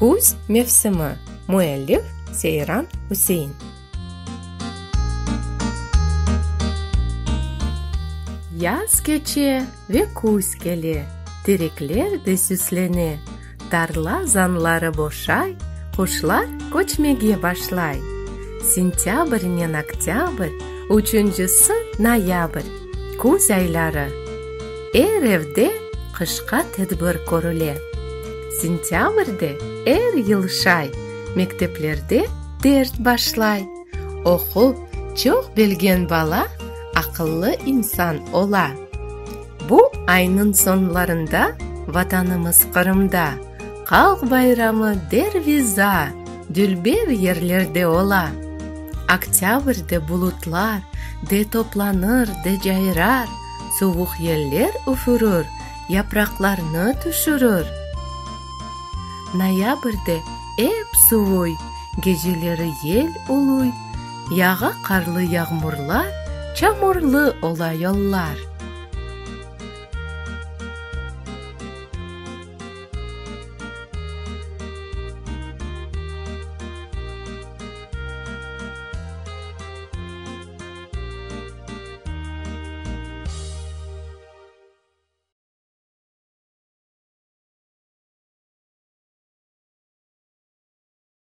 Küz mevsimi, müellif Seyran Üsein. Yaz keçe ve küz kele, terekler de süslene, tarla zanları boşay, quşlar köçmege başlay. Sentâbrnen oktâbr, üçüncisi noyabr, küz ayları. Er evde qışqa tedbir körüle. Sentâbrde er yıl şay, mekteplerde ders başlay. Oqup, çoq bilgen bala aqıllı insan ola. Bu aynıñ soñlarında Vatanımız Qırımda Qalq bayramı derviza, dülber yerlerde ola. Oktâbrde bulutlar de toplanır, de cayrar, suvuq yeller üfürür, yapraqlarnı tüşürir. Noyabrde ep suvuy, geceleri yel uluy, yağa qarlı yağmurlar, çamurlı ola yollar.